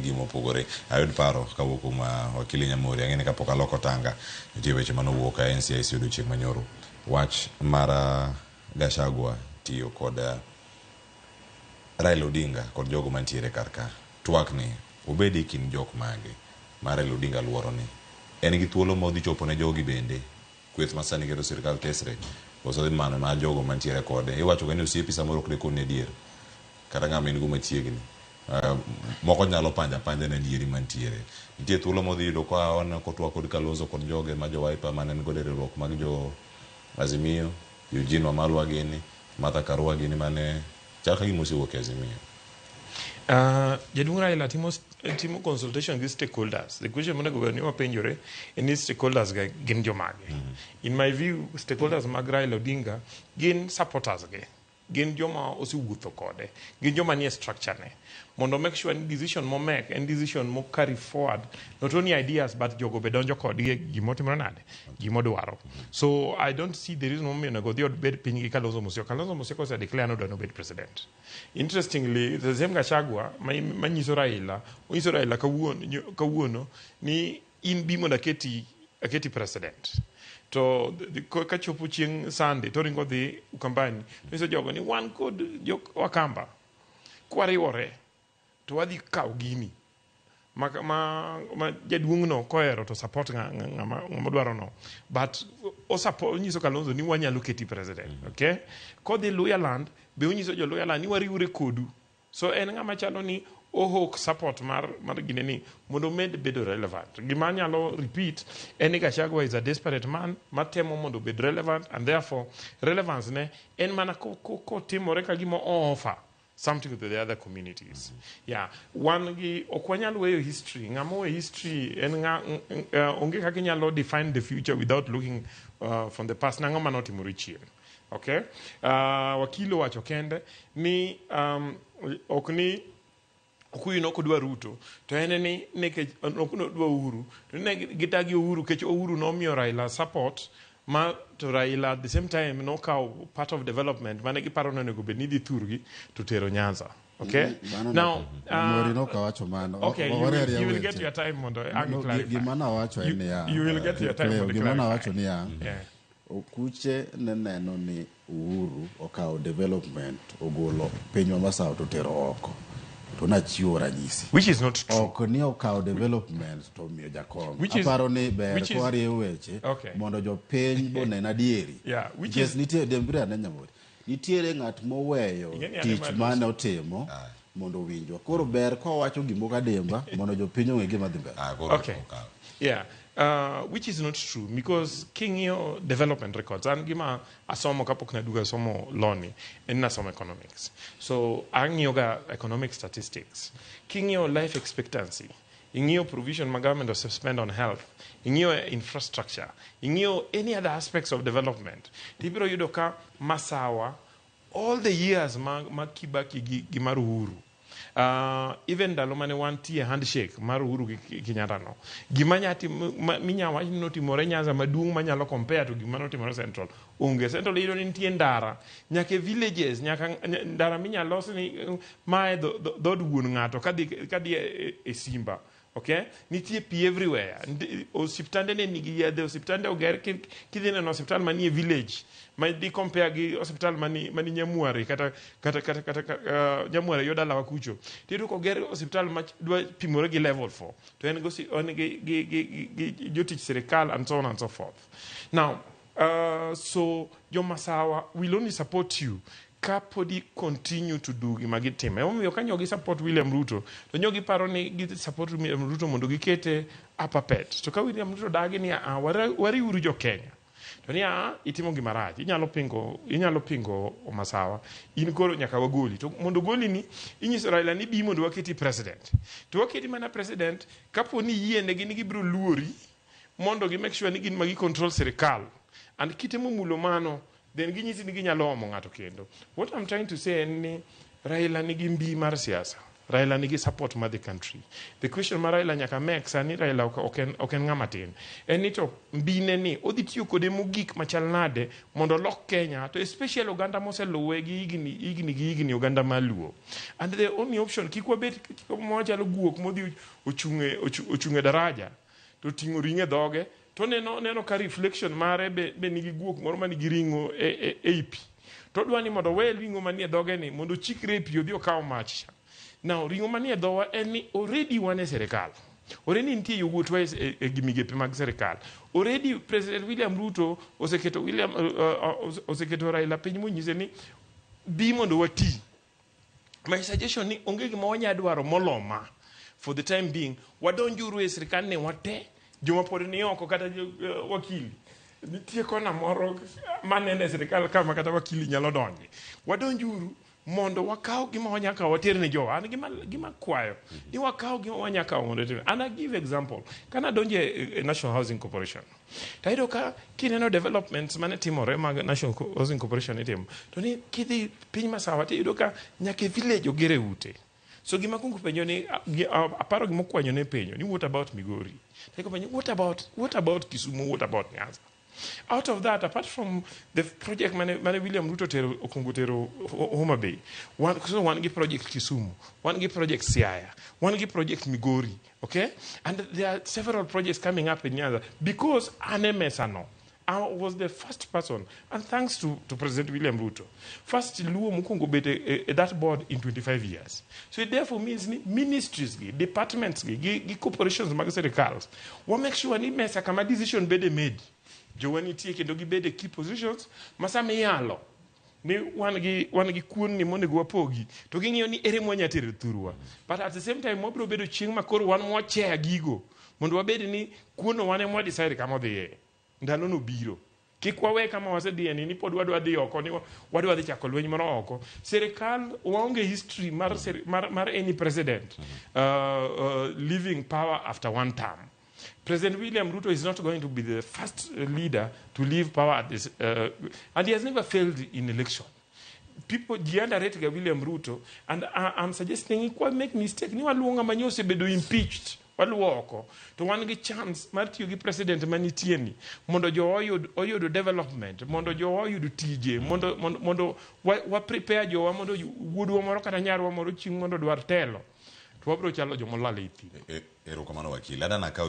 gima opogore. Ayud paro kawuok kuom wakili Nyamori. Ang'e ni kapok aloko tanga, nitie weche manowuok e NCIC odiochieng' manyoro. Wach mar Gachagua tiyo kod Raila Odinga kod jogo mantiere kar ka. Twak ni obed e kind jok mage ma Raila Odinga luoro ni en gi thuolo ma odhi chopo ne jogi bende kweth ma sani keto sirkal tesre koso dhi mano mar jogo mantiere kode. Iwacho ga ni osiepi samoro ok dekoni adier kata ng'ama in go machiegni. Moko nyalo panja panja ne adieri mantiere. Nitie thuolo modhi yudo ka waneno kotwak kod Kalonzo kod joge ma jo Wiper mane en godo e riwruok mag jo Azimio, Eugene Wamalwa gini, Martha Karua gini mane chal ka gima osewuok e Azimio. Jaduong' Raila timo consultation gi stakeholders. The question monego bed ni wapenjore en ni stakeholders ga gin jomage. In my view, stakeholders mag Raila Odinga gin supporters ge. Gin joma osewuotho kode. Gin joma nie structure ne. Mondo make sure ni decision momek en decision mo carry forward not only ideas but jogo be donjo kodgi e gimotimore nade, gimodwaro. So I don't see the reason momiyo onego odhi obed piny gi Kalonzo Musyoka. Kalonzo Musyoka ose declare ni odwa ni obed president. Interestingly, the same Gachagua manyiso Raila, onyiso Raila kawuono ni in bi mondo aketi president. To kachopo chieng' Sunday to ringo dhi Ukambani, to nyiso jogo ni wan kod jo Wakamba, kwariwore to wadhi kawo gini. Ma jaduong' no kohero to support ng'ama dwaro no. But onyiso Kalonzo ni wanyalo keti president. Okay? Kodhi Luhyaland, be onyiso jo Luhyaland ni wariwre kodu. So en ng'ama chalo ni ohok support mar gine ni mondo omed bedo relevant. Gima anyalo repeat en ni Gachagua is a desperate man matemo mondo obed relevant, and therefore relevance ne en mana kotimore ka gima o offer something to the other communities. Yeah, wan gi ok wanyal weyo history. Ng'ama owe history en ng'a, onge kaka inyalo define the future without looking from the past. Nang'o manotimore chien? Okay? Wakili owacho kende ni ok ni Okuyu nok odwa Ruto, to en ni nikech ok nodwa Uhuru, to ne gidagi Uhuru nikech Uhuru nomiyo Raila support ma to Raila at the same time nokawo part of development mane giparo ni onego bed ni dhi thurgi to tero Nyanza. Okay? Now, Mori nokawacho mano. Okay, you will get your time mondo ang clarify. Gima nawacho en niya. You will get your time mondo Gima nawacho niya. Okuche ne neno ni Uhuru okawo development ogolo pinywa Masawa to tero oko. To nachiwo ranyisi. Which is not true. Ok ni okawo development to omiyo jakom. Aparo ni ber kwarieyo weche mondo jopiny bonen adieri. Nikech nitie Dembire ane Nyamori. Nitiere ng'at moweyo tich mane otimo mondo owinjwa. Koro ber kowacho gimoko adimba mondo jopiny ong'e gima dhi mbele. Okay. Yeah. Which is not true because king'iyo development records an gima asomo kapok naduogo asomo law ni en nasomo economics, so ang'iyo ga economic statistics. King'iyo life expectancy, ing'iyo provision ma government ose spend on health, ing'iyo infrastructure, ing'iyo any other aspects of development, tibiro yudo ka Masawa all the years ma Kibaki gi mar Uhuru, even ndalo mane wantie handshake mar Uhuru gi Kenyatta no, gima minya wach ni notimore Nyanza maduong' manyalo compare to gima notimore Central onge. Central iyudo ni nitie ndara nyaka e villages, nyaka ndara minyalo los ni mae dhood wuon ng'ato kadhi e Simba. Okay? Nitie pi everywhere. Osiptande ne nigi yedhe, osiptande oger. Kidhi neno osiptal manie village ma di compare gi osiptal mani Nyamware kata Nyamware yo dalawa kucho. Tiyudo koger osiptal ma dwa pimore gi level 4 to en en gi jotich sirikal and so on and so forth. Now, so jomasawa will only support you ka podi continue to do gima gitimo. Emomiyo ka nyo gi support William Ruto, to nyo giparo ni gi support William Ruto mondo gikete a puppet. To ka William Ruto dagi ni a wariuru jo Kenya. To ni a itimo gima rach, inyalo pingo Masawa. In koro nyaka wagoli. To mondo goli ni inyiso Raila ni bi mondo waketi president. To waketi mana president kapo ni yienegi ni gibiro luori mondo gi make sure ni gin ma gi control sirikal. And kitemo mulo mano, then ginyisi ni ginyalo omo ng'ato kendo. What I'm trying to say en ni Raila nigi mbi mar siasa. Raila nigi support mar the country. The question ma Raila nyaka make sani, Raila ok en ng'ama tin. En ni to mbine ni odhi tiyo kode mogik machal nade mondo olok Kenya, to especially oganda moseluwe gi higni higni gi higni, oganda maluo. And the only option, kik wabed machalo guok modhi ochung' e daraja to ting'o ring'o e dhoge to neno ka reflection mare be nigi guok moro manigi ring'o e pi, to odwa ni mondo owe ring'o manie dhoge ni mondo ochikre e pi odhi okaw mach cha. Now, ring'o manie dhowa en ni already wan e sirikal, already nitie yowuotwa e migepe mag sirikal. Already President William Ruto oseketo Raila piny monyise ni bi mondo wati. My suggestion ni onge gima wanya dwaro moloma. For the time being, wadonjuru e sirikal ne wate, joma pod ni oko kata wakili nitie kona moro manene e sirikal kama kata wakili nyalo donje. Wadonjuru mondo wakaw gima wanya kawo water ne jowa. An gima kwayo ni wakaw gima wanya kawo mondo water. And I give example, kana donje e National Housing Corporation, tayudo ka kineno developments mane timore mag National Housing Corporation itimo, to ni kidhi piny masawa tiyudo ka nyaka e village ogere ute. So gima kuongo penjo ni aparo gima okwanyo ne penjo ni, "What about Migori?" Taiko penjo, What about Kisumu? What about Nyanza?" Out of that, apart from the project mane William Ruto tero, okwongo tero Homa Bay, so wan gi project Kisumu, wan gi project Siaya, wan gi project Migori, okay? And there are several projects coming up in Nyanza because an e mesa no. I was the first person, and thanks to President William Ruto, first Luo mokwongo bet e that board in 25 years. So it therefore means ni ministries gi, departments gi corporations mag sirikal, wa make sure ni mesa kama decision bede made, jowa nitie kendo gibede key positions ma sama iyalo ni wan gi kuon ni monego wapogi to ging'iyo ni ere mwanya tero thurwa. But at the same time, wabiro bedo chieng' ma koro wan mwachair gigo mondo wabed ni kuono wan ema wadecide kama odhiye. Ndalono biro. Kik wawe kama wasedhiye ni pod wadwa dhi oko, ni wadwa dhi chako lweny moro oko sirikal. Waonge history mar any president leaving power after one term. President William Ruto is not going to be the first leader to leave power at this, and he has never failed in election. People ji underrate ga William Ruto, and I'm suggesting ni kwa make mistake ni waluwo ng'ama nyo osebedo impeached, waluwo oko, to wan gi chance mar tiyo gi president manitie ni mondo jowa oyud development, mondo jowa oyud tije, mondo wa prepare jowa mondo wuodwa moro kata nyarwa moro chieng' mondo dwar telo to wabiro chalo jomolal ei thim. Erokamano wakili. Adana kaw